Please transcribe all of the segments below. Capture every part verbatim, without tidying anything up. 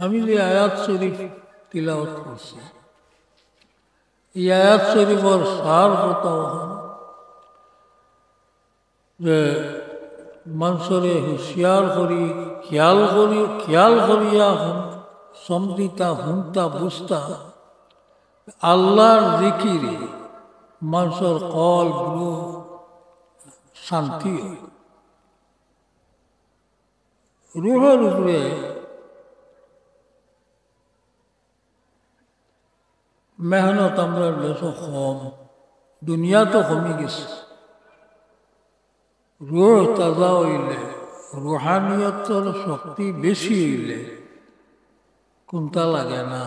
আমি যে আয়াত শরীফ তিলাওয়াত করছি, এই আয়াত শরীফর সার কথা অইল যে মানষরে হুঁশিয়ার করি, খেয়াল করি, খেয়াল করিয়া হুন-, সমঝিতা, হুনতা, বুঝতা, আল্লাহর জিকিরে মানষর কলব, রুহ শান্তি অয়। রুহর উপরে মেহনত আমরার দেশো কম, দুনিয়াত কমি গেছে। রুহ তাজা অইলে, রুহানিয়তর শক্তি বেশি অইলে কুন্তা লাগে না।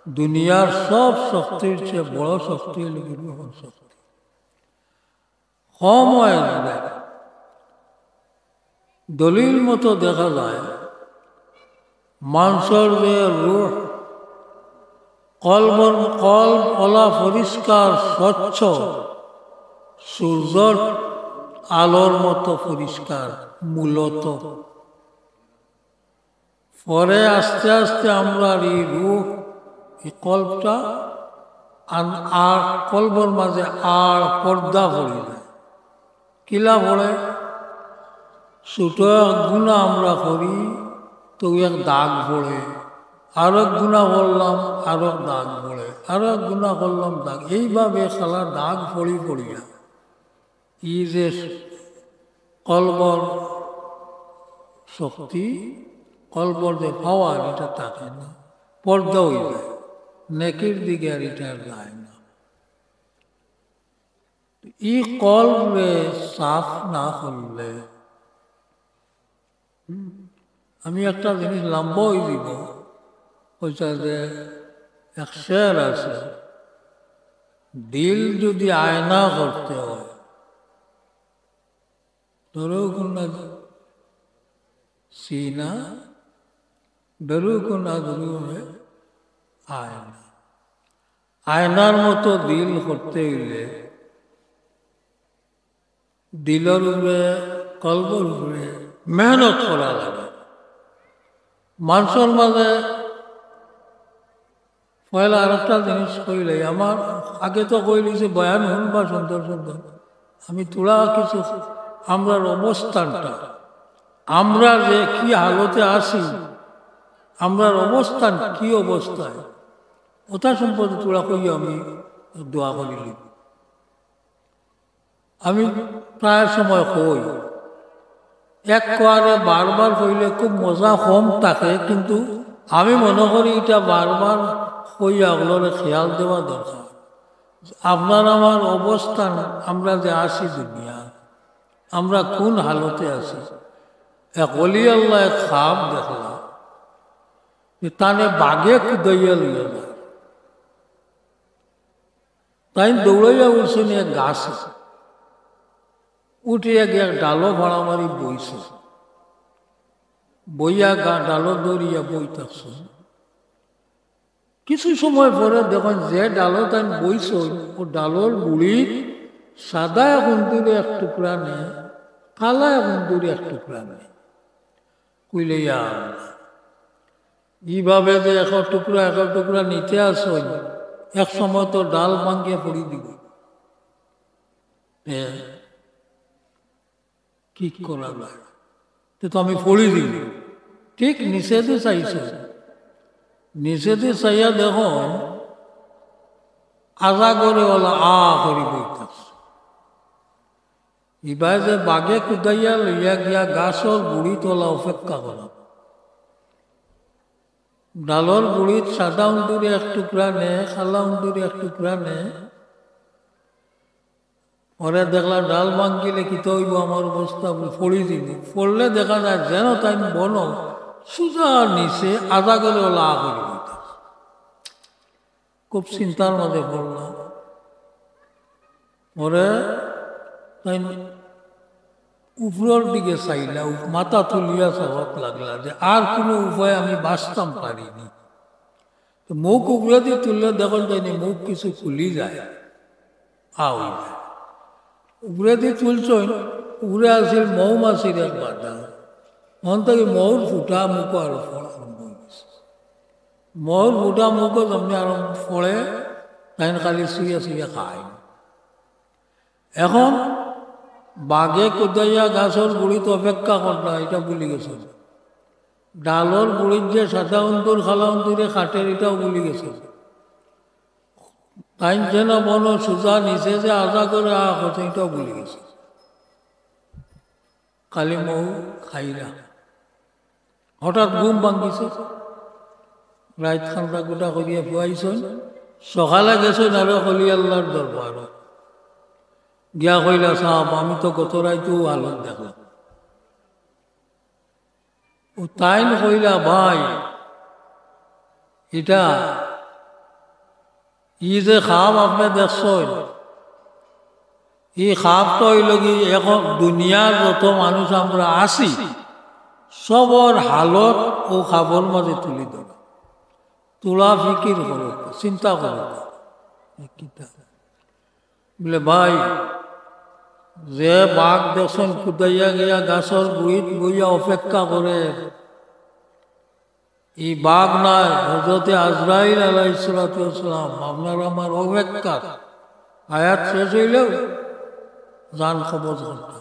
দুনিয়ার সব শক্তির চেয়ে বড় শক্তি অইল কি রুহর শক্তি। কম অয় না। দলিল মতো দেখা যায়, মানষর যে রুহ, কলবর, কলব অলা পরিষ্কার, স্বচ্ছ, সূর্যর আলোর মতো পরিষ্কার মূলত। পরে আস্তে আস্তে আমরার এই রুহ, এই কলবটা আন-, আর কলবর মাঝে আর পর্দা পড়ি যায়। কিলা পড়ে? ছোট এক গুনা আমরা করি, তো এক দাগ পড়ে, আর এক গুনা করলাম, আর এক দাগ পড়ে, আর এক গুনা করলাম, দাগ, এইভাবে খালা দাগ পড়ি পড়িয়া। এই যে কলবর শক্তি, কলবর যে পাওয়ার, এটা থাকে না, পর্দা অই যায়, নেকির দিকে আর এটা আর যায় না। এই কলবরে সাফ না করলে, হুম, আমি একটা জিনিস লম্বা অই দিব, ওইটা যে এক শের আছে, দিল যদি আয়না করতে হয়, ধরো কোন না সিনা, ধরো কোন না ধরো আয়না। আয়নার মতো দিল করতে অইলে দিলর উপরে, কলবর উপরে মেহনত করা লাগে। মানষর মাঝে পয়লা আরেকটা জিনিস কইলে, আমার আগে তো কইলি যে বয়ান হুনবা সুন্দর সুন্দর, আমি থুড়া কিছু আমরার অবস্থানটা, আমরা যে কি হালতে আছি, আমরার অবস্থান কি অবস্থায়, ওটা সম্পর্কে থুড়া কই আমি দোয়া করিলি। আমি প্রায় সময় কই, এক কোয়ারে বারবার কইলে খুব মজা কম থাকে, কিন্তু আমি মনে করি এটা বারবার কইয়া ওগুলোরে খেয়াল দেওয়া দরকার। আপনার আমার অবস্থান, আমরা যে আছি দুনিয়া, আমরা কোন হালতে আছি। এক অলি আল্লাহ এক খাব দেখলা যে তানে বাঘে কুদাইয়া লইয়া যায়। তাইন দৌড়াইয়া উঠছইন এক গাছে, উঠিয়া গিয়া এক ডালো ফাড়া মারি বইছে, বইয়া গা-, ডালো দৌড়িয়া বই থাকছইন। কিছু সময় পরে দেখইন যে ডালো তাইন বইছইন, ও ডালর গুড়িত সাদা এক উন্দুরে এক টুকরা নে, কালা এক উন্দুরে এক টুকরা নে। কইলে, "ইয়া আল্লাহ, ইভাবে যে এক টুকরা এক টুকরা নিতে আছইন, এক সময় তো ডাল ভাঙ্গিয়া পড়ি দিব।" এ, কি করা যায়? তে তো আমি পড়ি দিব। ঠিক নিচেদি চাইছইন, নিচেদি চাইয়া দেখইন আজা করে ওলা আ করি বই থাকছে। ইবায় যে বাঘে কুদাইয়া লইয়া গিয়া গাছর গুড়িত ওলা অপেক্ষা করা। ডালর গুড়িত সাদা উন্দুরে এক টুকরা নে, কালা উন্দুরে এক টুকরা নে। পরে দেখলা ডাল ভাঙ্গিলে কিতা অইব আমার অবস্থা, বলে পড়ি দিব। পড়লে দেখা যায় যেন তাইন বনো সুজা নিচে আজা করে ওলা আ করি বই থাকছে। খুব চিন্তার মাঝে পড়লা। পরে তাইন উপরর দিকে চাইলা, উপ-, মাথা তুলিয়া চাওয়াত লাগলা যে আর কোনো উপায় আমি বাঁচতাম পারিনি। তো মুখ উপরেদি তুললে দেখইন তাইন মুখ কিছু খুলি যায়, আ অই যায়। উপরেদি তুলছইন, উপরে আছিল মৌমাছির এক বাসা, অন থাকি মৌর ফুটা মুখো আরো ফল আরম্ভ অই গেছে। মৌর ফুটা মুখো যেমনি আরম্ভ করে, তাইন খালি শুইয়া শুইয়া খায়। এখন বাঘে কুদাইয়া গাছর গুড়িত অপেক্ষা করলা, ইটা ভুলি গেছইন। ডালর গুড়িত যে সাদা উন্দুর, কালা উন্দুরে খাটের, ইটাও ভুলি গেছইন। তাইন যেন বনো সুজা নিচে যে আজা করে আ করছে, ইটাও ভুলি গেছইন। খালি মৌ খাইরা। হঠাৎ ঘুম ভাঙ্গিছে, রাইত খান্দা গুটা করিয়া ফুয়াইছইন, সকালে গেছইন আরো অলি আল্লার দরবারো। গিয়া কইলা, "সাব, আমি তো গত রাইতেউ হালত দেখলাম।" ও তাইন কইলা, "ভাই, ইটা, ই যে খাব আপনে দেখছইন, ই খাবটা অইলো কি, এখন দুনিয়ার যত মানুষ আমরা আছি, সবর হালত অউ খাবর মাঝে তুলি ধরা, তুলা ফিকির করো, চিন্তা করো।" কিতা? বলে, "ভাই, যে বাঘ দেখছইন কুদাইয়া গিয়া গাছর গুড়িত বইয়া অপেক্ষা করে, ই বাঘ নায়, হযরতে আজরাইল আলাইহিস সালাতু ওয়াস সালাম আপনার আমার অপেক্ষা, হায়াত শেষ অইলেউ জান কবজ করতা।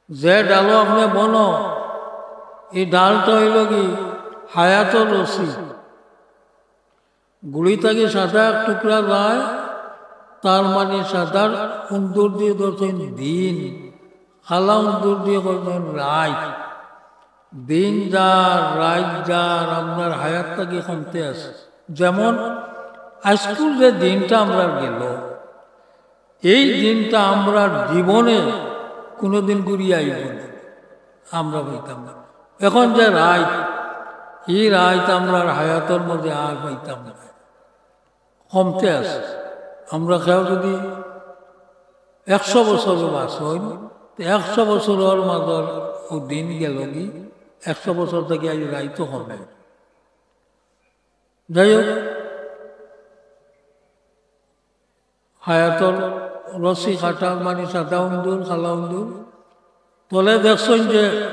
যে ডালো আপনে বনো, ই ডালটা অইলো কি হায়াতর রশি।" গুড়ি থাকি সাদা এক টুকরা যায়, তার মানে সাদা উন্দুর দিয়া ধরছইন দিন, কালা উন্দুর দিয়া করছইন রাইত। দিন যার, রাইত যার, আমরার হায়াত থাকি কমতে আছে। যেমন আইজকুর যে দিনটা আমরার গেলো, এই দিনটা আমরার জীবনে কুনুদিন ঘুরিয়া আইবো না, আমরা পাইতাম না। এখন যে রাইত, ই রাইত আমরার হায়াতর মাঝে আর পাইতাম না, কমতে আছে। আমরা কেউ যদি একশো বছরও বাঁচই, তে একশো বছরর মাঝর অউ দিন গেলো কি, একশো বছর থাকি আইজ রাইতও কমে। যাই হোক, হায়াতর রশি কাটা মানে সাদা উন্দুর, কালা উন্দুর। তলে দেখছইন যে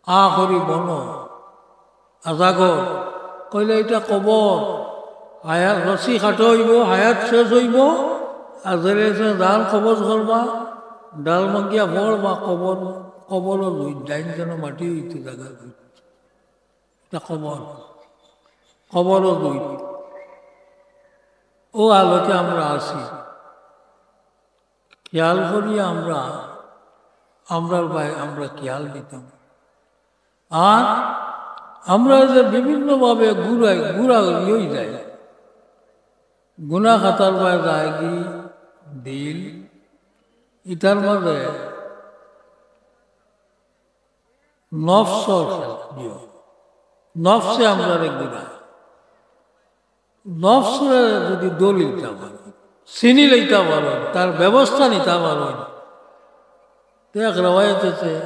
আ করি বনো, আজাগর, কইলে, "ইটা কবর, হায়াত, রশি কাটা অইবো, হায়াত শেষ অইবো, আর জেলে জান কবজ করবা, ডাল মাগিয়া পড়বা, কবর, কবরও দুই, ডাইন যেন মাটি অইতে জাগা দুই।" ইটা কবর, কবরও দুই।" অউ হালতে আমরা আছি। খেয়াল করি আমরা, আমরার বায় আমরা খেয়াল দিতাম। আর আমরা যে বিভিন্নভাবে ঘুরাই, ঘুরা অই যাই, গুনা খাতার বায় যায় কি দিল, ইটার মাঝে নফসর খেলা, ইয়ো। নফসে আমরারে ঘুরায়। নফসরে যদি ধরি লইতা পারো, চিনি লইতা পারো, তার ব্যবস্থা নিতা পারো, তে এক রেওয়ায়েত আছে,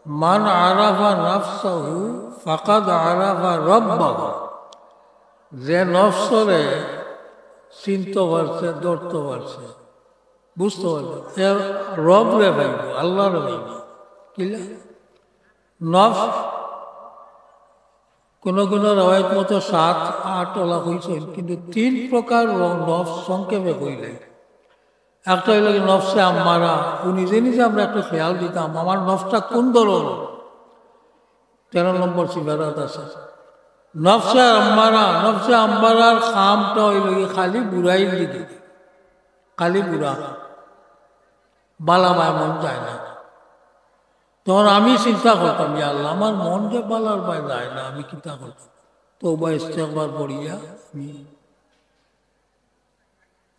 "মান আরাফা নাফসাহু ফাকাদ আরাফা রাব্বাহু।" যে নফসরে চিনতে পারছে, ধরতে পারছে, বুঝতে পারছে, এর রবরে পাইবো, আল্লাহরে পাইবো। কিলা? নফস, কোনো কোনো রেওয়ায়েত মতো সাত, আট ওলা কইছইন, কিন্তু তিন প্রকার র-, নফস সংক্ষেপে কইলে। একটা অইলো কি নফসে আম্মারা, ও নিজে নিজে আমরা একটু খেয়াল দিতাম, আমার নফসটা কোন ধরন? তেরো নম্বর সিফারাত আছে। নফসে আম্মারা, নফসে আম্মারার কামটা অইলো কি খালি বুরাইর দিকে, খালি বুরা, বালা বায় মন যায় না। তখন আমি চিন্তা করতাম, "ইয়া আল্লাহ, আমার মন যে বালার বায় যায় না, আমি কিতা করতাম?" তওবা ইস্তেগফার পড়িয়া আমি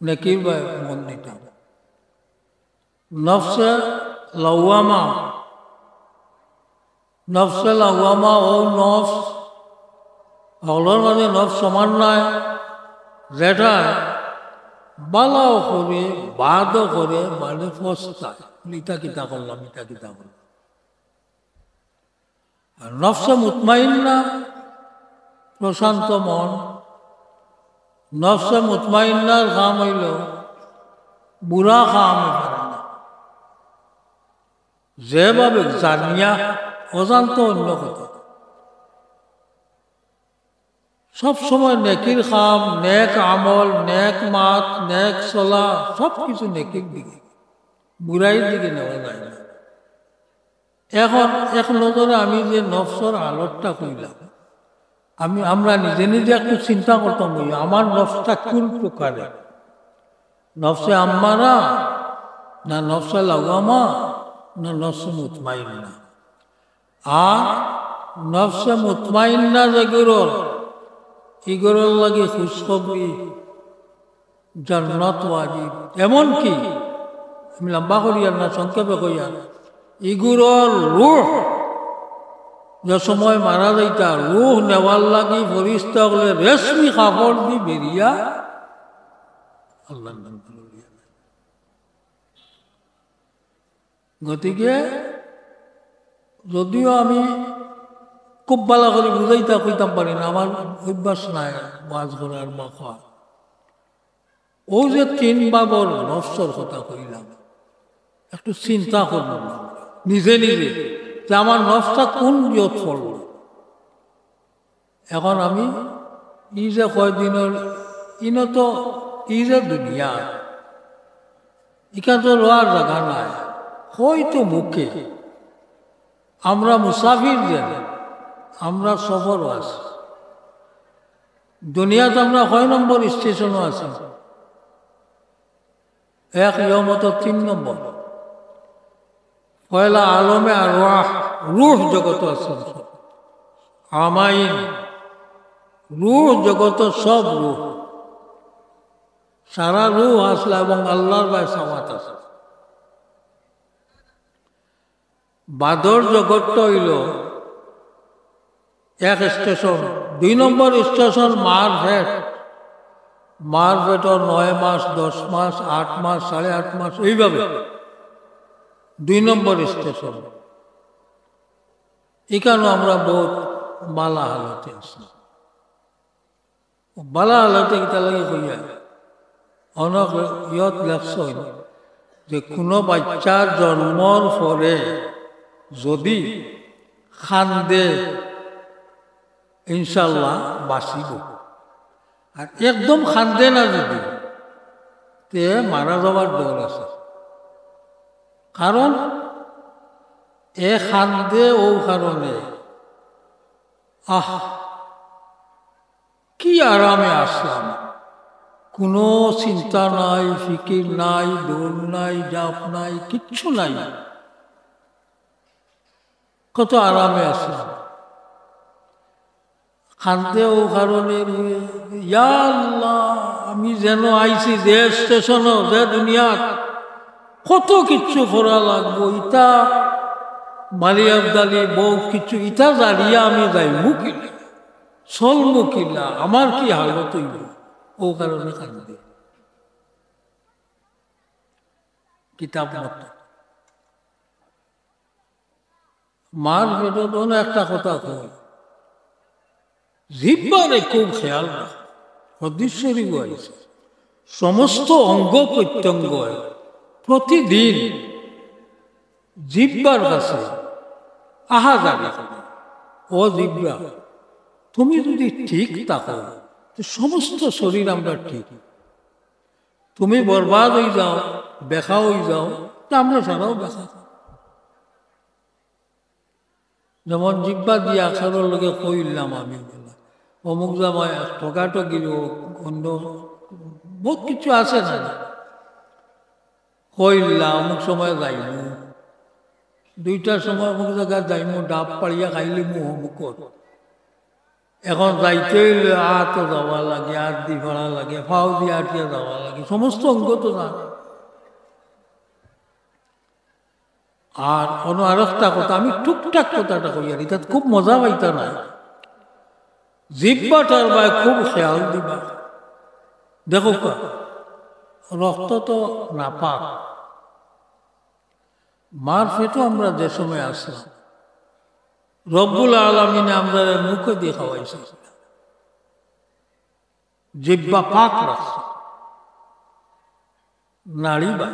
নেকির বায় মন দিতাম। নফসে লাওয়ামা, নফসে লাওয়ামা অউ নফস, হকলর মাঝে নফস সমান নায়, যেটা বালাও করে, বাদও করে, মানে পস্তায়, "ইটা কিতা করলাম, ইটা কিতা করলাম।" আর নফসে মুতমাইন্না, প্রশান্ত মন, নফসে মুতমাইন্নার কাম অইলো বুরা কামে করে না। যেভাবে জানিয়া, অজান্তে অন্য কথা। সব সময় নেকির কাম, নেক আমল, নেক মাত, নেক চলা, সব কিছু নেকির দিকে, বুরাইর দিকে নেওয়া যায় না। এখন এক নজরে আমি যে নফসর হালতটা কইলাম, আমি, আমরা নিজে নিজে একটু চিন্তা করতাম, ওই আমার নফসটা কোন প্রকারে, নফসে আম্মারা, না নফসে লাওয়ামা, না নফসে মুতমাইন্না। আর নফসে মুতমাইন্না যেগুলোর, ইগুলোর লাগি খুশখবরি, জান্নাত ওয়াজিব। এমনকি, আমি লম্বা করিয়ার না, সংক্ষেপে কইয়ার, ইগুলোর রুহ যে সময় মারা যাইতা, রুহ নেওয়ার লাগি ফিরিস্তা অকলে রেশমি কাপড় দি বেরিয়া আল্লাহর নাম লইয়া। গতিকে যদিও আমি খুব ভালা করি বুঝাইতা কইতাম পারি না, আমার অভ্যাস নাই ওয়াজ করার বা কওয়ার। ও যে তিন বাবর নফসর কথা কইলাম, একটু চিন্তা করব নিজে নিজে যে আমার নফসটা কোন ইয়ত পড়ল। এখন আমি ই যে কয়দিনর ইনো তো ই যে দুনিয়া, ইখান তো রওয়ার জাগা নাই, হয়তো মুখে আমরা মুসাফির যেন, আমরা সফরও আছি। দুনিয়াত আমরা কয় নম্বর স্টেশনও আছি? এক, ইয়মত তিন নম্বর। পয়লা আলমে আরওয়াহ, রুহ জগত আছে। আমাইন, রুহ জগত সব রুহ। সারা রুহ আসলা এবং আল্লাহর বায় সামাত আছে। বাদর জগতটা অইল এক স্টেশন, দুই নম্বর স্টেশন মার পেট। মার পেটর নয় মাস, দশ মাস, আট মাস, সাড়ে আট মাস, এইভাবে দুই নম্বর স্টেশন। ইখানো আমরা বহুত বালা হালতে আছি। বালা হালতে কিতা লাগি কইয়া? অনেক ইয়ত লেখছইন যে কোনো বাচ্চা জন্মর পরে যদি কান্দে, ইনশাল্লাহ বাঁচিব। আর একদম কান্দে না যদি, তে মারা যাওয়ার ডর আছে। কারণ এ কান্দে ও কারণে, আহ, কি আরামে আসলাম, কোনো চিন্তা নাই, ফিকির নাই, দৌড় নাই, জাপ নাই, কিচ্ছু নাই, কত আরামে আসলাম। কান্দে ও কারণে, ইয়া আল্লাহ, আমি যেন আইছি যে স্টেশনও, যে দুনিয়াত কত কিচ্ছু করা লাগবো, ইতা মালি আবদালি, বহুত কিচ্ছু, ইতা জারিয়া আমি যাইমু কিলা, চলমু কিলা, আমার কি হালত অইব? ও কারণে কান্দে। কিতাব মতো। মার পেটত অনো একটা কথা কই, জিব্বারে খুব খেয়াল রাখ। হাদিস শরীফ আইছে, সমস্ত অঙ্গ প্রত্যঙ্গ প্রতিদিন জিব্বার কাছে আহাজারি করে। ও জিব্বা, তুমি যদি ঠিক থাকো, তো সমস্ত শরীর আমরা ঠিক। তুমি বরবাদ অই যাও, বেকা অই যাও, তো আমরা সারাও বেকা। যেমন জিব্বা দিয়া কারোর লগে কইলাম আমি, অমুক জামাই ঠগাঠগি, অন্য বহুত কিছু আছে না, কইলাম অমুক সময় যাইমু, দুইটার সময় অমুক জায়গা যাইমু, ডাব পাড়িয়া খাইলিমু অমুকর। এখন যাইতে অইলে আতো যাওয়া লাগে, আত দি ফাড়া লাগে, ফাও দি আটিয়া যাওয়া লাগে, সমস্ত অঙ্গ তো না। আর অনো আরেকটা কথা, আমি টুকটাক কথাটা কইয়ার, ইতাত খুব মজা পাইতা না। জিব্বাটার বায় খুব খেয়াল দিবা। দেখো কা, রক্ত তো নাপাক। মার পেটো আমরা যে সময় আসলাম, রব্বুল আলামিনে আমরারে মুখে দিয়া খাওয়াইছে, জিব্বা পাক রাখছে, নাড়িবা।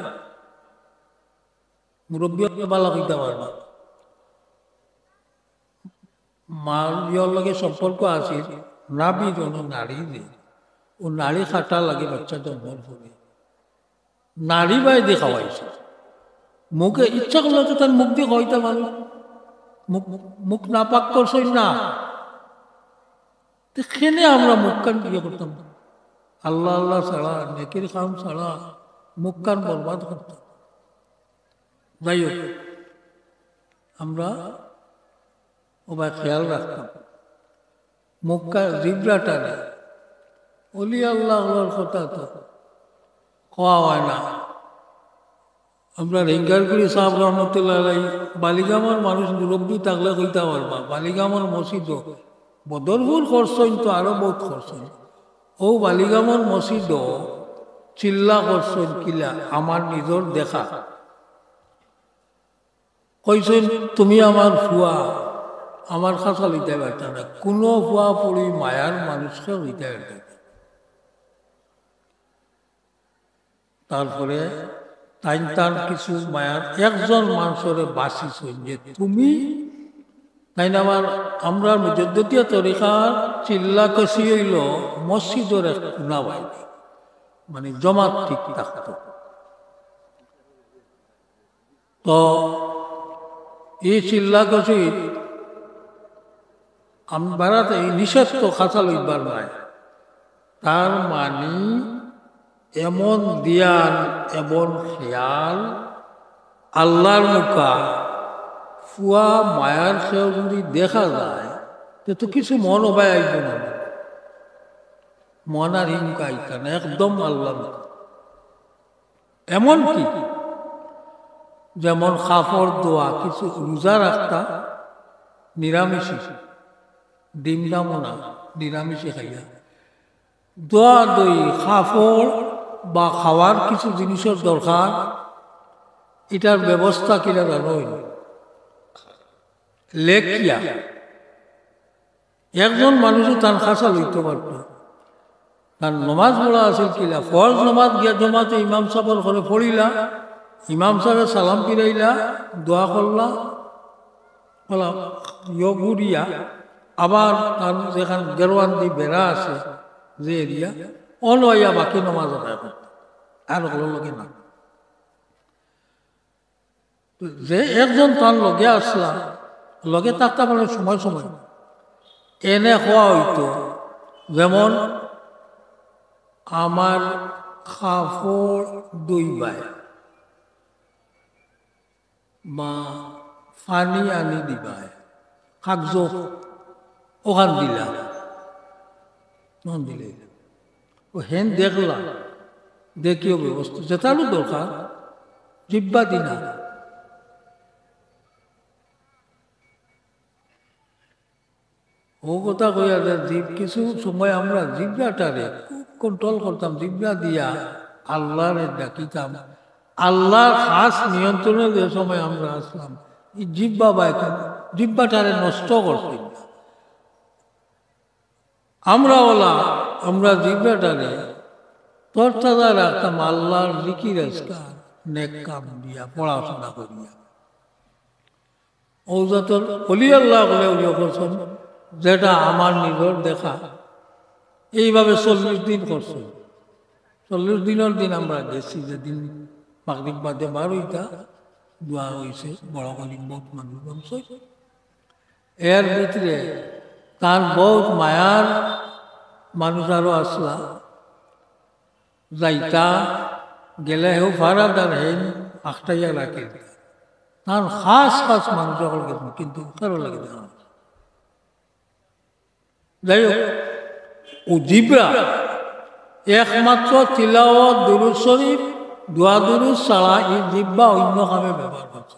মুরব্বী অকলে বালা কইতা পারবা। মার ইয়র লগে সম্পর্ক আছিল, নাভির অনো নাড়ি যে, ও নাড়ি কাটা লাগে বাচ্চা জন্মর পরে। নাড়ি বায়দি খাওয়াইছে। মুখে ইচ্ছা করলে তো তার মুখ দি খাওয়াইতা পারে। মুখ, মুখ নাপাক করছইন না। তে কেনে আমরা মুখখান ইয়ে করতাম? আল্লাহ আল্লাহ ছাড়া, নেকির কাম ছাড়া মুখখান বরবাদ করতাম। যাই হোক, আমরা ওবায় খেয়াল রাখতাম। মক্কা জিব্রাটারে, অলি আল্লাহ অকলর কথা তো কওয়া অয় না। আমরার হিঙ্গারকুড়ি সাব রহমতুল্লাহ আলাই বালিগামর মানুষ মুরব্বি থাকলে কইতা পারবা, বালিগামর মসজিদো বদরপুর করছইন তো আরো বউত করছইন। অউ বালিগামর মসজিদো চিল্লা করছইন কিলা, আমার নিজর দেখা। কইছইন, "তুমি আমার ফুয়া, আমার কাছা লইতায় পারতায় না।" কুনু ফুয়া ফুড়ি মায়ার মানুষরে লইতায় পারতায় না। তারপরে তাইন তান কিছু মায়ার একজন মানষরে বাছিছইন যে, "তুমি।" তাইন আবার আমরার মুজদ্দিদিয়া তরিকার চিল্লা কষি অইলো মসজিদর এক কুনা বাইদি, মানে জমাত ঠিক থাকতো। তো ই চিল্লা কষি আমরার এই নিষেধ তো কাছা লইবার নায়। তার মানি এমন ধিয়ান, এমন খেয়াল, আল্লাহর মুখা ফুয়া মায়ার কেউ যদি দেখা যায়, তে তো কিছু মন ওবায় আইতো না, মন আর হিমকা আইতা না, একদম আল্লাহর মুখা। এমনকি যেমন কাপড় ধোয়া, কিছু রোজা রাখতা নিরামিষি, ডিম দামও না, নিরামিষি খাইয়া, ধোয়া ধুই, কাপড় বা খাওয়ার কিছু জিনিসর দরকার, ইটার ব্যবস্থা কিলা জানো? লেখিয়া একজন মানুষে তান কাছা লইতো পারতো। তান নমাজ পড়া আছিল কিলা, ফরজ নমাজ গিয়া জমাতে ইমাম সাবর ঘরে পড়িলা, ইমাম সাবে সালাম ফিরাইলা, দোয়া করলা, কলা, ইয়ো ঘুরিয়া আবার তান যেখান গেরোয়ান্দি বেড়া আছে, যে এরিয়া, অনো আইয়া বাকি নমাজ আদায় করতো। আর হকলর লগে না। তো যে একজন তান লগে আসলা, লগে থাকতা মানে সময় সময় এনে কওয়া অইতো, যেমন, "আমার কাপড় ধুইবায় বা পানি আনি দিবায়।" কাগজ ওখান দিলা, নন দিলে। ও হেন দেখলা, দেখিও ব্যবস্থা, যেতারও দরকার, জিব্বা দি না। ও কথা কইয়া যে জিব, কিছু সময় আমরা জিব্রাটারে খুব control করতাম, জিব্রা দিয়া আল্লাহরে ডাকিতাম। আল্লাহর খাস নিয়ন্ত্রণে যে সময় আমরা আসলাম, এই জিব্বা বায় কেন, জিব্বাটারে নষ্ট করছি না। আমরা ওলা, আমরা জিব্রাটারে তরতাজা রাখতাম আল্লাহর জিকির আজকার, নেক কাম দিয়া, পড়াশোনা করিয়া। ও জাতর অলি আল্লাহ বলে উনি করছেন, যেটা আমার নিজর দেখা। এইভাবে চল্লিশ দিন করছেন। চল্লিশ দিনর দিন আমরা গেছি, যেদিন মাগরিব বাদে বার হইতা, দোয়া হইছে, বড় করি বহুত মানুষ জমছে। এর ভিতরে তার বহুত মায়ার মানুষ আরো আসলা, যাইতা গেলে হেও ফারাদার হেন আখটাইয়া রাখে। তার খাস খাস মানুষ সকল গেছেন, কিন্তু কারো লাগে না। যাই হোক, ও জিব্রা একমাত্র তিলাওয়াত, দুরূদ শরীফ, দোয়া দুরূদ ছাড়া এই জিব্বা অন্য কামে ব্যবহার করছে।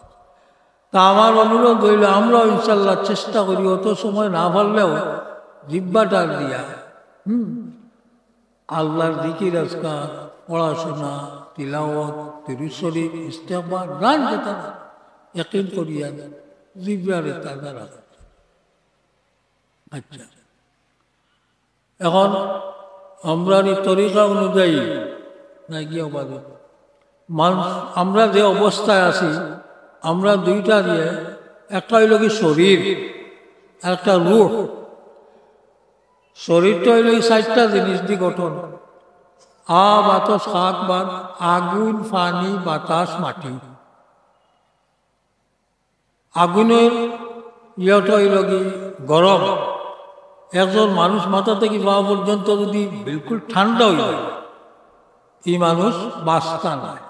তা আমার অনুরোধ হইল, আমরাও ইনশাল্লাহ চেষ্টা করি, অত সময় না পারলেও জিব্বাটা দিয়া, হুম, আল্লাহর জিকির আজকার, পড়াশোনা, তিলাওয়াত, দুরূদ শরীফ, ইস্তেগফার, গান যেটা, ইয়াকিন করিয়া জিব্রারে তাজা রাখা। আচ্ছা, এখন আমরার এই তরিকা অনুযায়ী না গিয়া বাদে মানুষ, আমরা যে অবস্থায় আছি, আমরা দুইটা দিয়ে, একটা হইল কি শরীর, আর একটা রূহ। শরীরটা অইল এই চাইরটা জিনিস দি গঠন। আ, বাতাস, খাক, বাদ, আগুন, পানি, বাতাস, মাটি। আগুনর ইয়েটা অইল কি গরম। একজন মানুষ মাথা থাকি পাও পর্যন্ত যদি বিলকুল ঠান্ডা অই যায়, ই মানুষ বাঁচতা নায়।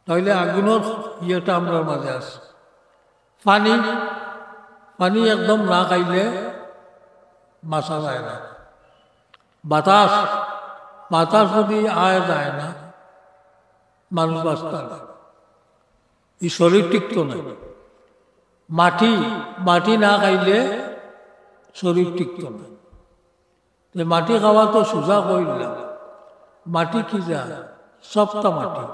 তাইলে আগুনর ইয়েটা আমরার মাঝে আছে। পানি, পানি একদম না খাইলে বাঁচা যায় না। বাতাস, বাতাস যদি আয় যায় না, মানুষ বাঁচতা নায়। ই শরীর টিকতো নায়। মাটি, মাটি না খাইলে শরীর টিকতো নায়। তে মাটি খাওয়া তো সোজা কইলাম। মাটি কিতা? সবটা মাটি।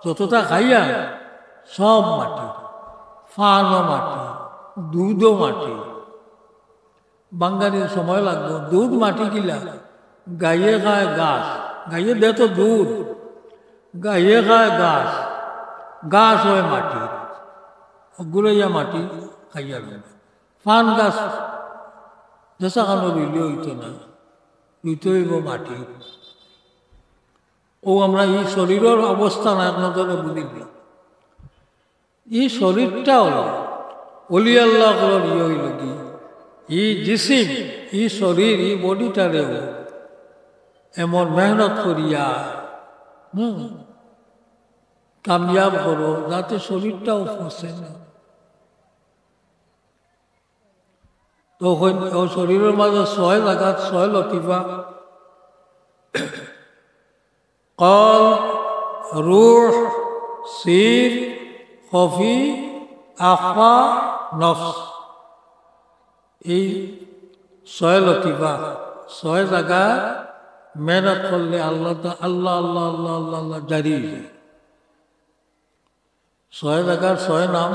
যতটা খাইয়া, সব মাটি। পানও মাটি, দুধও মাটি। বাঙ্গানির সময় লাগবো। দুধ মাটি কিলা? গাইয়ে খায় ঘাস, গাইয়ে দে তো দুধ, গাইয়ে খায় ঘাস, ঘাস অয় মাটি, অগুরে ইয়া মাটি খাইয়া লাগে। পান গাছ যেসাখানো রুইলে অইতো না, রুইতে অইবো মাটি। অউ আমরা ই শরীরর অবস্থা না এক নজরে বুঝিলাম। ই শরীরটাও অলি আল্লাহ অকলর ইয়ে অইল কি, ই জিসিম, ই শরীর, ই বডিটারেও এমন মেহনত করিয়া, হুম, কামিয়াব করো, যাতে শরীরটাও ফসে না। তখন ও শরীরর মাঝে ছয় জাগাত ছয় লতিফা, কলব, রুহ, সির, খফি, আখফা, নফস। এই ছয় লতিফা, ছয় জাগা মেহনত করলে আল্লাহ তা-, আল্লাহ, আল্লাহ, আল্লাহ, আল্লাহ, আল্লাহ জারি অই যায়। ছয় জাগার ছয় নাম।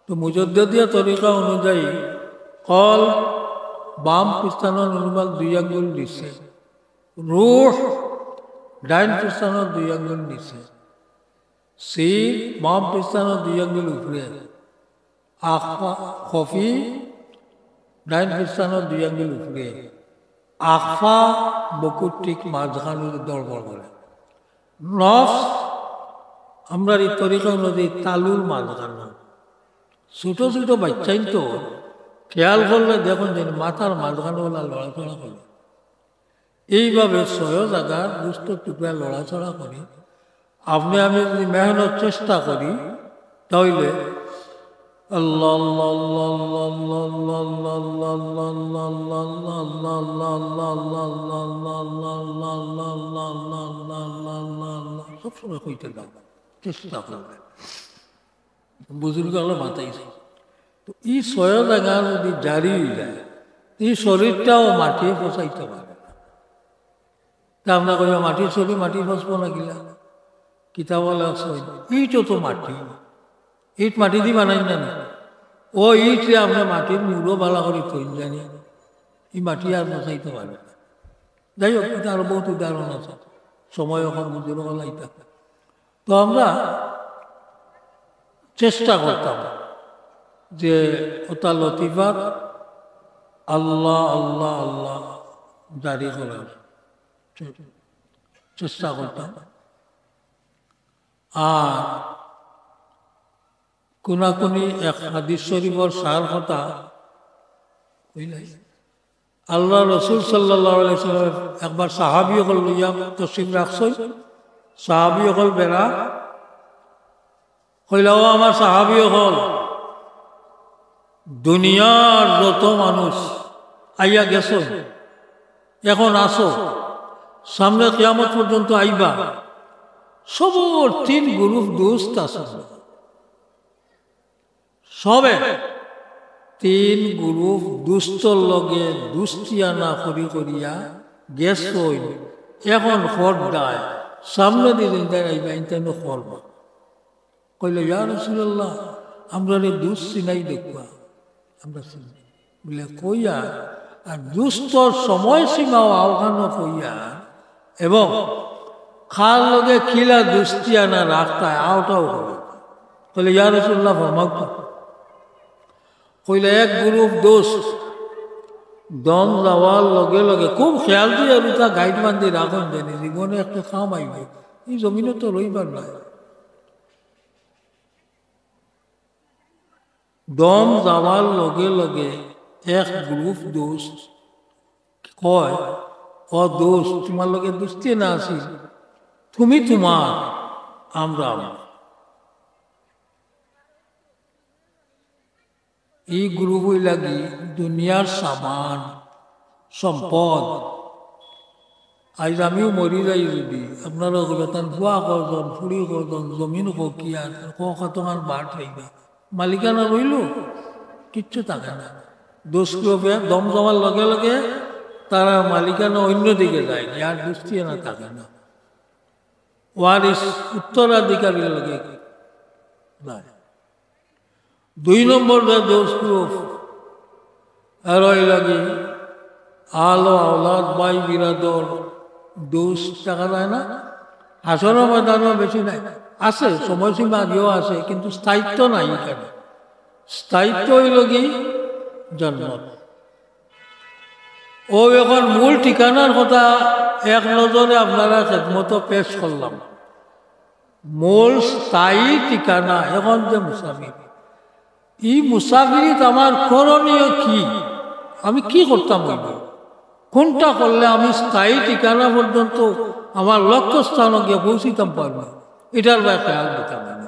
তো মুজদ্দিদিয়া তরিকা অনুযায়ী কলব বাম পিস্তানোর অনুমান দুই আঙ্গুল নিচে, রুহ ডাইন পিস্তানোর দুই আঙ্গুল নিচে, সির বাম পিস্তানোর দুই আঙ্গুল উপরে, আখফা, খফি ডাইন পিস্তানোর দুই আঙ্গুল উপরে, আখফা বুকুর ঠিক মাঝখানো দরবার করে। নফস আমরার ই তরিকা অনুযায়ী তালুর মাঝখানো। ছোট ছোট বাচ্চাইন তো খেয়াল করলে দেখইন যে মাথার মাঝখানো ওলা লড়াচড়া করে। এইভাবে ছয় জাগার গোস্ত টুকরা লড়াচড়া করে। আপনে আমি যদি মেহনত চেষ্টা করি, তাইলে আল্লাহ, আল্লাহ, আল্লাহ, সবসময় কইতে দাও, চেষ্টা করবে। বুজুর্গ আল্লাহ বাতাইছে। তো ই ছয় জাগা যদি জারি অই যায়, ই শরীরটাও মাটিয়ে ফসাইতে পারে না। তা আমরা কইবা, "মাটির শরীর মাটি ফসবো না কিলা?" কিতাব আলা আছে, ইটও তো মাটি, ইট মাটি দি বানাই না নি? ও ইটরে আমরা মাটির মুড়ো বালা করি থইন জানি, ই মাটি আর ফসাইতে পারে না। যাই হোক, ইটা আরো বহুত উদাহরণ আছে, সময় অখন বুজুর্গ আল্লাহ ইটা। তো আমরা চেষ্টা করতাম যে ওটা লতিফাত আল্লাহ, আল্লাহ, আল্লাহ জারি করার চে-, চেষ্টা করতাম। আর কোনাকুনি এক হাদিস শরীফর সার কথা কইলাই। আল্লাহ রসুল সাল্লাল্লাহু আলাইহি ওয়াসাল্লাম একবার সাহাবী অকল লইয়া তশরিফ রাখছইন। সাহাবী অকল বেড়া কইলা, "ও আমার সাহাবী অকল, দুনিয়ার যত মানুষ আইয়া গেছইন, এখন আছো, সামনে কিয়ামত পর্যন্ত আইবা, সবর তিন গ্রুপ দোস্ত আছে।" সবে তিন গ্রুপ দুস্তর লগে দুস্তিয়ানা করি করিয়া গেছইন, এখন খবরদার সামনে দিন তাই আইবা, ইনতাইনও খবর। কইলে, "ইয়া রাসূলুল্লাহ, আমরারে দুস্ত চিনাই দেখবা, আমরা চিনি।" বলে, "কইয়া, আর দুস্তর সময়সীমাও আওখানো কইয়া, এবং কার লগে কিলা দুস্তিয়ানা রাখতায়, আওটাও কইয়া।" বলে, "ইয়া রাসূলুল্লাহ, ফরমাউক্কা।" কইলে, "এক গ্রুপ দোস্ত, দম যাওয়ার লগে লগে খুব খেয়াল দিয়া দুটা গাইড বান্ধি রাখইন, জানি জীবনে একটা কাম আইব, এই জমিনে তো রইবার নাই। দম যাওয়ার লগে লগে এক গ্রুপ দোস্ত কয়, "ও দোস্ত, তোমার লগে দোস্তি না আছিল, তুমি তোমার, আমরা আমরা।" এই গ্রুপ অইলাগি দুনিয়ার সামান, সম্পদ। আইজ আমিও মরি যাই যদি, আপনারা কইবা, "তান ফুয়া কয়জন, ফুড়ি কয়জন, জমিন কয় কি আর, কয় কতখান বাট হইবা?" মালিকানা রইল? কিচ্ছু থাকে না। দোস্ত গ্রুপে দম যাওয়ার লগে লগে তারা মালিকানা অন্য দিকে যায়, আর দোস্তি না থাকে না। ওয়ারিস, উত্তরাধিকারীর লগে যায়। দুই নম্বর যে দোস্ত গ্রুপ, এরা অইলাগি আলো আওলাদ, ভাই বিরাদর, দোস্ত দেখা যায় না। হাশরর ময়দানও বেশি নাই, আছে, সময়সীমা আগেও আছে, কিন্তু স্থায়িত্ব নাই এখানে। স্থায়িত্ব অইলগি জন্নত। ও এখন মূল ঠিকানার কথা এক নজরে আপনারা খেদমতো পেশ করলাম। মূল স্থায়ী ঠিকানা এখন যে মুসাফির, এই মুসাফিরিত আমার করণীয় কি, আমি কি করতাম অইব, কোনটা করলে আমি স্থায়ী ঠিকানা পর্যন্ত আমার লক্ষ্যস্থানে গিয়া পৌঁছিতাম পারব, এটার বায় খেয়াল দিতাম অইব।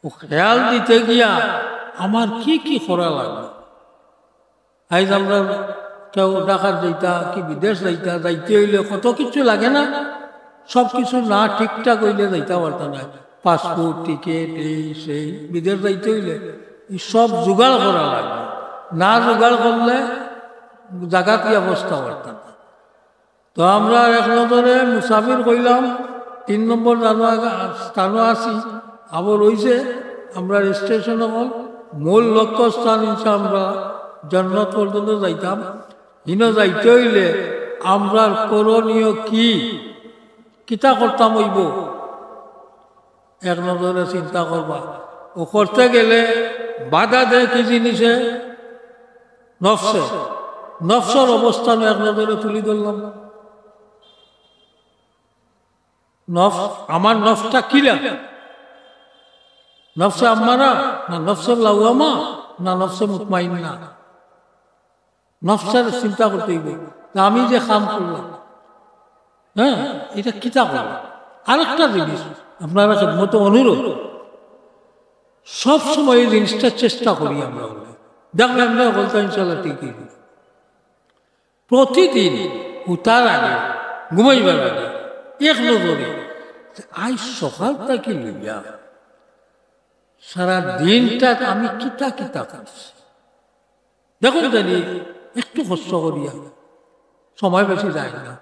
ও খেয়াল দিতে গিয়া আমার কি কি করা লাগবে? আইজ আমরা কেউ ঢাকাত যাইতা কি বিদেশ যাইতা, যাইতে অইলে কত কিছু লাগে না? সব কিছু না ঠিকঠাক অইলে যাইতা পারতা না। পাসপোর্ট, টিকিট, এই সেই, বিদেশ যাইতে অইলে এই সব জোগাড় করা লাগে। না জোগাড় করলে জাগাত গিয়া পৌঁছতা পারতা না। তো আমরা এক নজরে মুসাফির কইলাম, তিন নম্বর জানো আগা-, স্থানো আছি, আবার রইছে আমরার স্টেশন অকল, মূল লক্ষ্যস্থান ইনশা আমরা জন্নত পর্যন্ত যাইতাম। হিনো যাইতে অইলে আমরার করণীয় কি, কিতা করতাম অইব? এক নজরে চিন্তা করবা। ও করতে গেলে বাধা দেয় কি জিনিসে? নফসে। নফসর অবস্থান এক নজরে তুলি ধরলাম। নফস, আমার নফসটা কিলা? নফসে আম্মারা, না নফসে লাওয়ামা, না নফসে মুতমাইন্না? নফসের চিন্তা করতে অইব যে আমি যে কাম করলাম, হ্যাঁ, এটা কিতা করলাম। আরেকটা জিনিস, আপনারা খেদমতো অনুরোধ, সব সময় এই জিনিসটা চেষ্টা করি আমরা, দেখবেন আমরা বলতে ইনশাল্লাহ ঠিকই। প্রতিদিন উঠার আগে, ঘুমাইবার আগে এক নজরে আইজ সকাল থাকি লইয়া সারা দিনটাত আমি কিতা কিতা করছি। দেখুন জানি একটু কষ্ট করিয়া, সময় বেশি যায় না।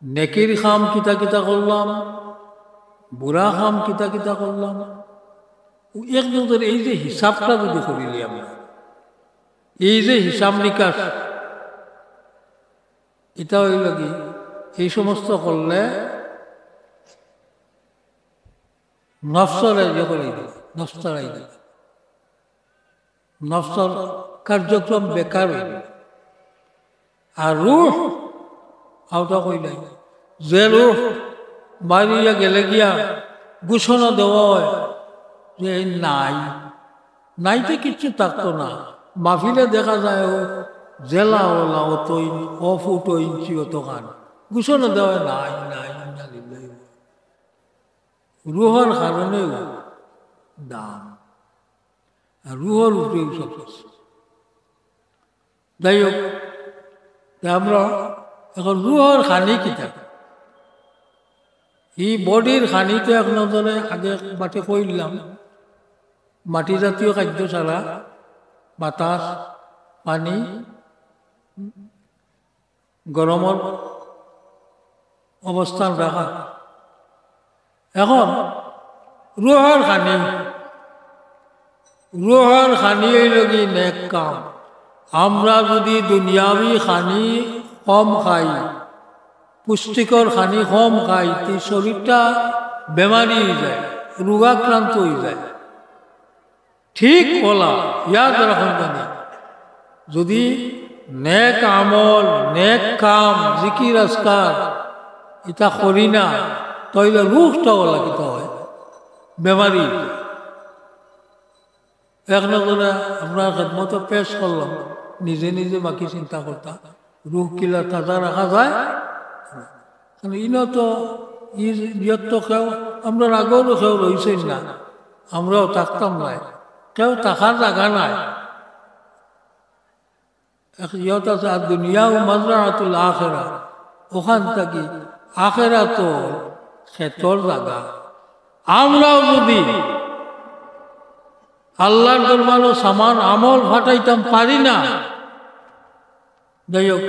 নেকির কাম কিতা কিতা করলাম, বুরা কাম কিতা কিতা করলাম, ও এক নজরে এই যে হিসাবটা যদি করিলি আমরা, এই যে হিসাব নিকাশ, এটা অইল কি, এই সমস্ত করলে নফসরে ইয়ে করে দিল, নফস তাড়াই দিল, নফসর কার্যক্রম বেকার অইল। আর রুহ, আওতা কইলাই, যে রুহ বাড়িয়া গেলে গিয়া ঘোষণা দেওয়া হয় যে এই নাই, নাইতে কিচ্ছু থাকতো না। মাহফিলে দেখা যায় ও জেলা ওলা অত ইন-, অ ফুট ও ইঞ্চি অতখান ঘোষণা দেওয়া হয়, নাই, নাই, ইন্না লিল্লাহি। রুহর কারণে ও দাম, আর রুহর উপরে সব কিছু। যাই হোক, তে আমরা এখন রুহর খানি কিতা? এই বডির খানি তো এক নজরে আগে বাটে কইলাম, মাটি জাতীয় খাদ্য ছাড়া বাতাস, পানি, গরমর অবস্থান রাখা। এখন রুহর খানি, রুহর খানি অইল কি নেক কাম। আমরা যদি দুনিয়াবি খানি কম খাই, পুষ্টিকর খানি কম খাই, তে শরীরটা বেমারি অই যায়, রোগাক্রান্ত অই যায়। ঠিক ওলা, ইয়াদ রাখুন জানি, যদি নেক আমল, নেক কাম, জিকির আজকার ইতা করি না, তাইলে রুহটা অলা কিতা অয়? বেমারি। এক নজরে আপনার খেদমতো পেশ করলাম, নিজে নিজে বাকি চিন্তা করতা, রুহ কিলা তাজা রাখা যায়। কারণ ইনো তো, ই, ইয়ত তো কেউ, আমরার আগরও কেউ রইছইন না, আমরাও থাকতাম নায়, কেউ থাকার জাগা নাই। এক ইয়ত আছে, আর দুনিয়া ও মাজরাতুল আখেরা, ওখান থাকি আখেরাত খেতর জাগা। আমরাও যদি আল্লাহর দরবারো সামান আমল ফাটাইতাম পারি না, যাই হোক,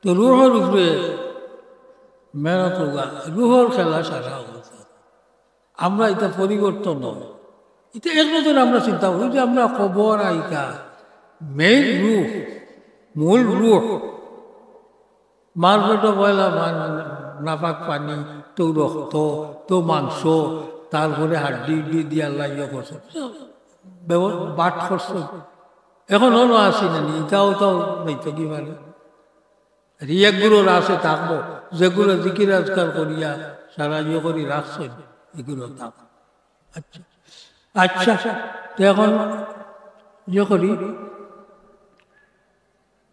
তো রুহর উপরে মেহনত অইবো, রুহর খেলা সারা অইবো। আমরা ইতা পরিবর্তন অয়। ইতা এক নজরে আমরা চিন্তা করি যে আমরা কবর আইকা, মেইন রুহ, মূল রুহ, মার পেটো পয়লা মা-, নাপাক পানি, তো রক্ত, তো মাংস, তারপরে হাড্ডি উড্ডি দিয়া আল্লায় ইয়ে করছে। ব্যব-, বাট করছে। এখন অনো আছি না নি, ইতাও তো নাই তো কি মানে। আর একগুলোর আছে থাকবো, যেগুলো জিকির আজকার করিয়া সারা ইয়ে করি রাখছেন, এগুলো থাকবো। আচ্ছা, আচ্ছা, তো এখন ইয়ে করি,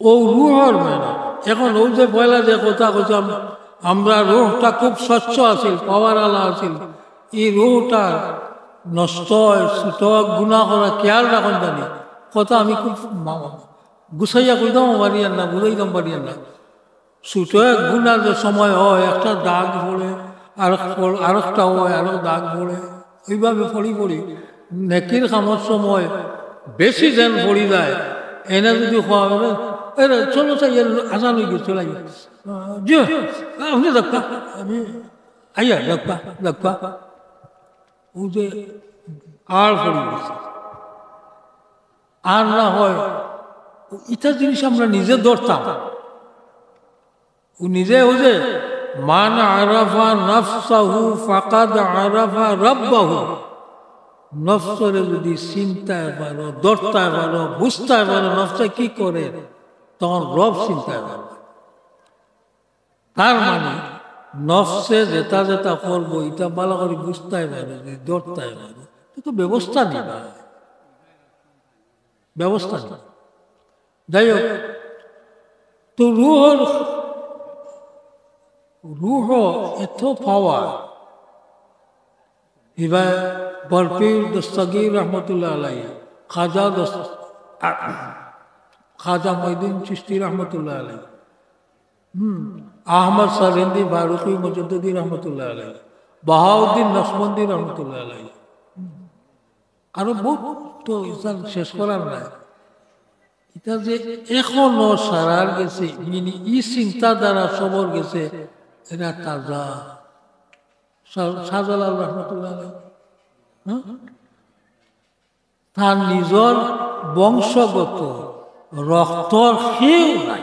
ও রুহর মেহনত। এখন ও যে পয়লা যে কথা কইতাম, আমরা রুহটা খুব স্বচ্ছ আছিল, পাওয়ার আলা আছিল, এই রুহটা নষ্ট হয়, ছোট গুণা করা খেয়াল রাখুন জানি। কথা আমি খুব মা-, গুছাইয়া কইতাম পারিয়ার না, বুঝাইতাম পারিয়ার না। ছোট এক গুণা যে সময় হয়, একটা দাগ পড়ে, আরেক পড়-, আরেকটা হয়, আরো দাগ পড়ে, ওইভাবে পড়ি পড়ি নেকির কামর সময় বেশি যেন পড়ি যায়। এনে যদি কওয়া বলে, "এরে, চলো চাই, এর আজান হয়ে গেছে, চলাই।" "জি, আপনি দেখবা, আমি আইয়া দেখবা, দেখবা।" ও যে আর পড়ি গেছে। আর না হয়, ইটা জিনিস আমরা নিজে ধরতাম। ও নিজে, ও যে, "মান আরাফা নাফসাহু ফাকাদ আরাফা রাব্বাহু।" নফসরে যদি চিনতায় পারো, ধরতায় পারো, বুঝতায় পারো, নফসে কি করে, তখন রব চিনতায় পারো। তার মানে, নফসে যেটা যেটা করবো, ইটা ভালা করি বুঝতায় পারো, যদি ধরতায় পারো, তো, তো ব্যবস্থা নিবা, ব্যবস্থা নিবা। যাই হোক, তো রুহর, রুহ এত পাওয়ার। ইবা বরপীর দস্তগীর রহমতুল্লাহ আলাই, খাজা দস-, আ-, খাজা মঈনুদ্দিন চিশতি রহমতুল্লাহ আলাই, হুম, আহমদ সারহিন্দি ফারুকি মুজাদ্দিদি রহমতুল্লাহ আলাই, বাহাউদ্দিন নকশবন্দি রহমতুল্লাহ আলাই, হুম, আরো বহুত তো ইনসান শেষ করার নাই। ইটা যে এখনো সারার গেছে, মানে ই চিন্তাধারা সবর গেছে, এরা তাজা। শাহ-, শাহজালাল রহমতুল্লাহ আলাইহি, হ্যাঁ? তার নিজর বংশগত রক্তর কেউ নাই।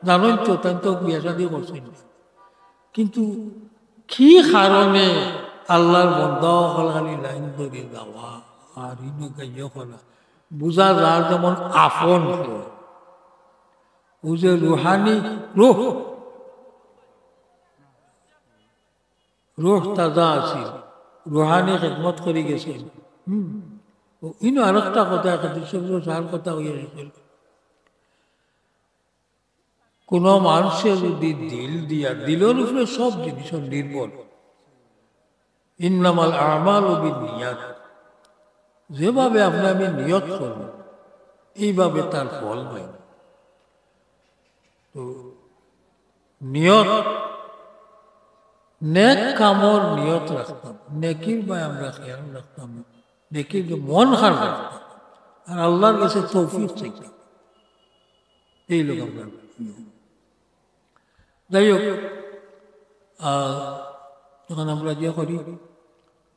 জানোই তো, তাই তো বিয়া শাদী করছেন। কিন্তু কি কারণে আল্লাহর বন্দা অকল খালি লাইন ধরি যাওয়া আর ইনো গাইয়া করা, বুঝা যার যেমন আপন হয়। ও যে রুহানি রুহ, রুহ তাজা আছিল, রুহানি খেদমত করি গেছিল। হুম, ও ইনো আরেকটা কথা, এক হাদিস শরীফ সার কথা হইয়া গেছিল। কোনো মানুষে যদি দিল দিয়া, দিলর উপরে সব জিনিস নির্ভর। ইন্নামাল আমালু বিন্নিয়াত, যেভাবে আপনি আমি নিয়ত করব, এইভাবে তার ফল হয়। তো নিয়ত, নেক কামর নিয়ত রাখতাম, নেকির বায় আমরা খেয়াল রাখতাম, নেকির মন খান রাখতাম, আর আল্লাহর কাছে তৌফিক চাইতাম। এই লোক আমরা। যাই হোক, আহ, এখন আমরা ইয়ে করি,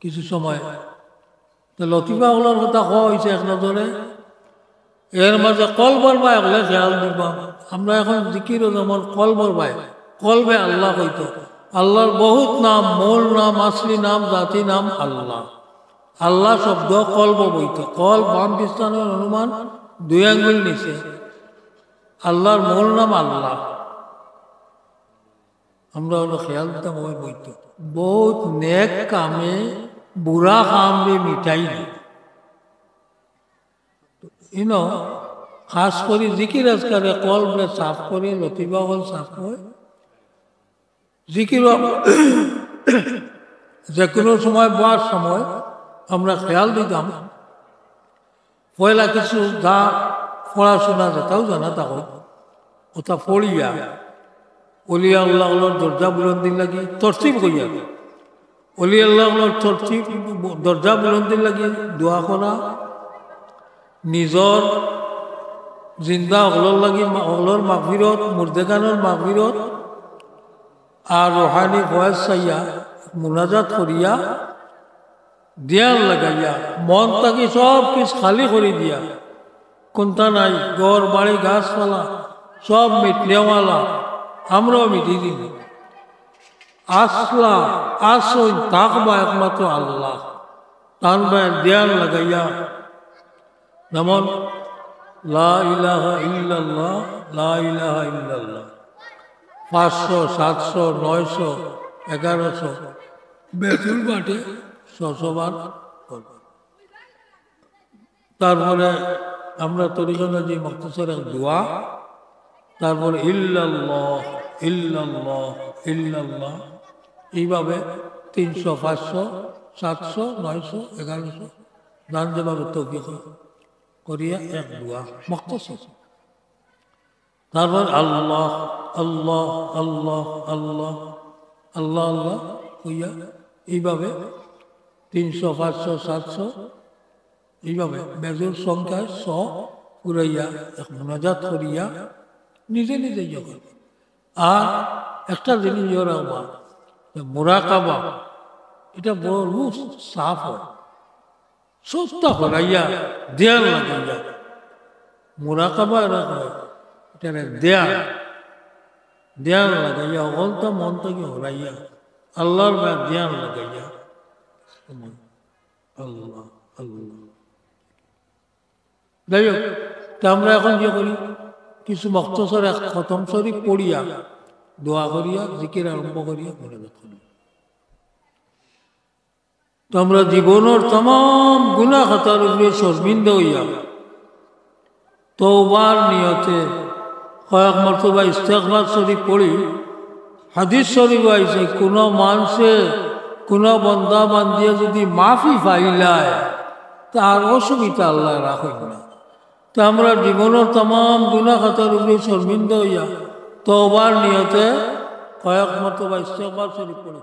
কিছু সময় তো লতিফা অকলর কথা কওয়া হইছে এক নজরে, এর মাঝে কলবর বায় অকলে খেয়াল দিবা। আমরা এখন জিকিরও যেমন কলবর বায়, কলবে আল্লাহ কইতো। আল্লাহর বহুত নাম, মূল নাম, আসলি নাম, জাতি নাম আল্লাহ। আল্লাহ শব্দ কলব বইতো। কলব বাম পিস্তানোর অনুমান দুই আঙ্গুল নিচে। আল্লাহর মূল নাম আল্লাহ। আমরা অনো খেয়াল দিতাম, ওই বইতো বহুত নেক কামে বুরা কামরে মিটাই দেয়। ইনো খাস করি জিকির আজকারে কলবরে সাফ করে, লতিফা অকল সাফ করে। জিকির যে কোনো সময় বওয়ার সময় আমরা খেয়াল দিতাম, পয়লা কিছু যা পড়াশোনা যেটাও জানা থাকো, ওটা পড়িয়া অলি আল্লাহ অকলর দরজা বুলন্দির লাগি তরতিব করিয়া, অলি আল্লাহ অকলর তরতিব, দরজা বুলন্দির লাগি দোয়া করা, নিজর জিন্দা অকলর লাগি মা-, অকলর মাগফিরত, মুর্দেগানর মাগফিরত, আর রুহানি ফয়েজ চাইয়া, মুনাজাত করিয়া, ধ্যান লাগাইয়া, মন থাকি সব কিছু খালি করি দিয়া, কুন্তা নাই, ঘর বাড়ি গাছপালা সব মিটনেওয়ালা, আমরাও মিটি দিমু। আসলা, আসইন থাকবা একমাত্র আল্লাহ। তান বায় ধ্যান লাগাইয়া, যেমন লা ইলাহা ইল্লাল্লাহ, লা ইলাহা ইল্লাল্লাহ, পাঁচশো, সাতশো, নয়শো, এগারোশো, বেতুল বাটে ছশো বার করবা। তারপরে আমরা তরিকার যে মখতসর এক দোয়া, তারপরে ইল্লাল্লাহ, ইল্লাল্লাহ, ইল্লাল্লাহ, এইভাবে তিনশো, পাঁচশো, সাতশো, নয়শো, এগারোশো, যান যেভাবে তৌফিক হয়, করিয়া এক দোয়া মখতসর। তারপর আল্লাহ, আল্লাহ, আল্লাহ, আল্লাহ, আল্লাহ, আল্লাহ কইয়া এইভাবে তিনশো, পাঁচশো, সাতশো, এইভাবে বেজুর সংখ্যায় শ পুরাইয়া এক মুনাজাত করিয়া নিজে নিজে ইয়ে করে। আর একটা জিনিস ইয়ে রাখবা, যে মুরাকাবা, এটা বড় রুহ সাফ হয়। সবটা হরাইয়া, ধ্যান লাগাইয়া। মুরাকাবা এরা কয়, এটারে ধ্যান। ধ্যান লাগাইয়া, অকলতা মন থাকি হরাইয়া, আল্লাহর বায় ধ্যান লাগাইয়া। আল্লাহ, আল্লাহ। যাই হোক, তে আমরা এখন যে করি, কিছু মখতসর এক খতম শরীফ পড়িয়া, দোয়া করিয়া, জিকির আরম্ভ করিয়া, মুনাজাত করি। তো আমরা জীবনর তামাম গুনাহ খাতার উপরে শর্মিন্দা হইয়া তওবার নিয়তে কয়েক মর্তবা ইস্তেগফার শরীফ পড়ি। হাদিস শরীফ আইছে, কোনো মানষে, কোনো বন্দা বান্দিয়ে যদি মাফি পাইলায়, তার অসুবিধা আল্লাহ রাখইন না। তো আমরা জীবনর তামাম গুনাহ খাতার উপরে শর্মিন্দা হইয়া তওবার নিয়তে কয়েক মর্তবা ইস্তেগফার শরীফ পড়ি।